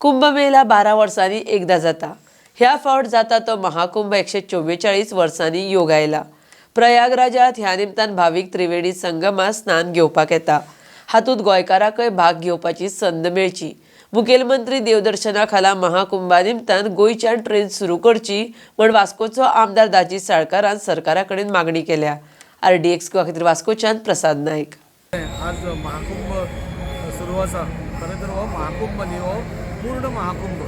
कुंभमेला 12 वर्सांनी एकदा जाता. ह्या फावट जाता तो महाकुंभ 144 वर्सांनी योग आयला. प्रयागराजात ह्या निमतान भावीक त्रिवेणी संगमात स्नान घेवपाक येता. हातूंत गोंयकारांकय भाग घेवपाची संद मेळची. मुखेलमंत्री देवदर्शना खाला महाकुंभा निमतान गोंयच्यान ट्रेन सुरू करची म्हण वास्कोचो आमदार दाजी साळकारान सरकारा कडेन मागणी केल्या. आरडीएक्स खातीर वास्कोच्यान प्रसाद नायक. आज महाकुंभ सुरू आसा. खरें तर हो महाकुंभ न्ही, हो पूर्ण महाकुंभ.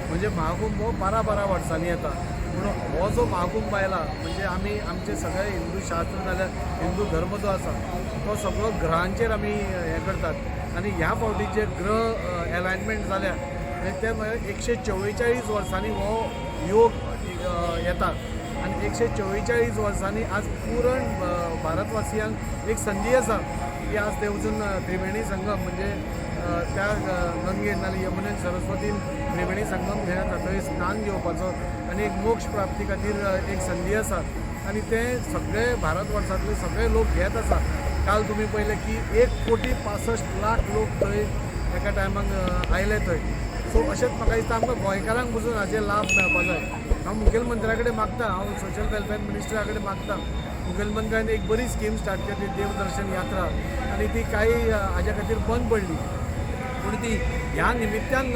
म्हणजे महाकुंभ हो 12 12 वर्सांनी येता, पूण हो जो महाकुंभ आयला म्हणजे आमी आमचे सगळे हिंदू शास्त्र जाल्यार हिंदू धर्म जो आसा तो सगळो ग्रहांचेर आमी हें करतात आनी ह्या फावटी जे ग्रह एलायनमेंट जाल्या आनी ते म्हळ्यार 144 वर्सांनी हो योग येता आनी 144 वर्सांनी आज पुरण भारतवासियांक एक संदी आसा की आज ते वचून त्रिवेणी संगम म्हणजे त्या गंगेन नाल्यार यमुनेन, सरस्वतीन त्रिवेणी संगम थंय जाता, थंय स्नान घेवपाचो आनी एक मोक्ष प्राप्ती खातीर एक संदी आसा आनी ते सगळे भारत वर्सांतले सगळे लोक घेत आसा. काल तुमी पळयलें की 1 कोटी 65 लाख लोक थंय एका टायमाक आयले थंय. सो अशेंच म्हाका दिसता, आमकां गोंयकारांक पसून हाजे लाभ मेळपा जाय. हांव मुखेलमंत्र्या कडेन मागता, हांव सोशल वेलफेअर मिनिस्टरा कडेन मागता, मुखेलमंत्र्यान एक बरी स्कीम स्टार्ट केली, देवदर्शन यात्रा, आनी ती कांय हाज्या खातीर बंद पडली, पूण ती ह्या निमित्यान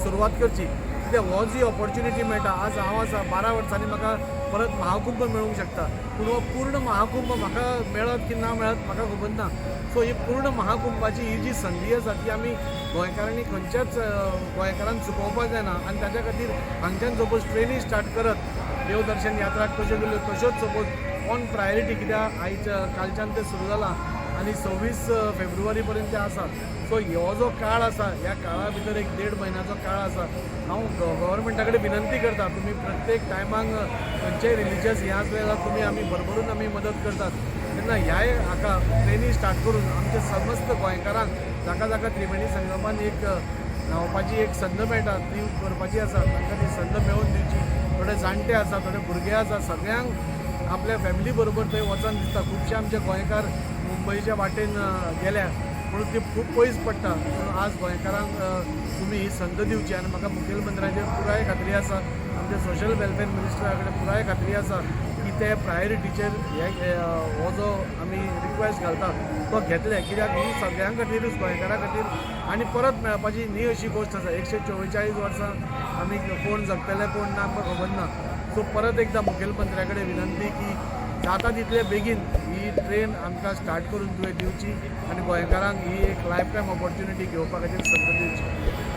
सुरवात करची, कित्याक हो जी ऑपॉर्च्युनिटी मेळटा. आज हांव आसा, 12 वर्सांनी म्हाका परत महाकुंभ मेळूंक शकता, पूण हो पूर्ण महाकुंभ म्हाका मेळत की ना मेळत म्हाका खबर ना. सो ही पूर्ण महाकुंभाची ही जी संदी आसा ती आमी गोंयकारांनी खंयच्याच गोंयकारान चुकोवपाक जायना. आनी ताच्या खातीर हांगच्यान सपोज ट्रेनी स्टार्ट करत, देवदर्शन यात्रा कश्यो केल्यो तश्योच सपोज ऑन प्रायोरिटी, कित्याक आयज कालच्यान तें सुरू जालां आनी 26 फेब्रुवारी पर्यंत तें आसा. सो हो जो काळ आसा, ह्या काळा भितर एक देड म्हयन्याचो काळ आसा. हांव गव्हर्मेंटा कडेन विनंती करता, तुमी प्रत्येक टायमाक खंयचेय रिलिजियस हें आसलें जाल्यार तुमी आमी भरभरून आमी मदत करतात. तेन्ना ह्याय हाका ट्रेनी स्टार्ट करून आमचे समस्त गोंयकारांक जाका जाका त्रिवेणी संगमान एक न्हांवपाची एक संद मेळटा ती करपाची आसा, तांकां ती संद मेळोवन दिवची. थोडे जाणटे आसा, थोडे भुरगे आसा, सगळ्यांक आपल्या फॅमिली बरोबर थंय वचन दिसता. खुबशे आमचे गोंयकार मुंबयच्या वाटेन गेल्या, पूण ती खूब पयस पडटा. पूण आज गोंयकारांक तुमी ही संद दिवची आनी म्हाका मुखेलमंत्र्याचेर पुराय खात्री आसा, आमच्या सोशल वेलफेअर मिनिस्टरा कडेन पुराय खात्री आसा की ते प्रायोरिटीचेर हे हो जो आमी रिक्वेस्ट घालता तो घेतले, कित्याक ही सगळ्यां खातीरूच, गोंयकारां खातीर आनी परत मेळपाची न्ही अशी गोश्ट आसा. 144 वर्सां आमी कोण जगतले कोण ना आमकां खबर ना. सो परत एकदां मुखेलमंत्र्या कडेन विनंती की जाता तितले बेगीन ही ट्रेन आमकां स्टार्ट करून तुवें दिवची आनी गोंयकारांक ही एक लायफ टायम ऑपॉर्च्युनिटी घेवपा खातीर संद दिवची.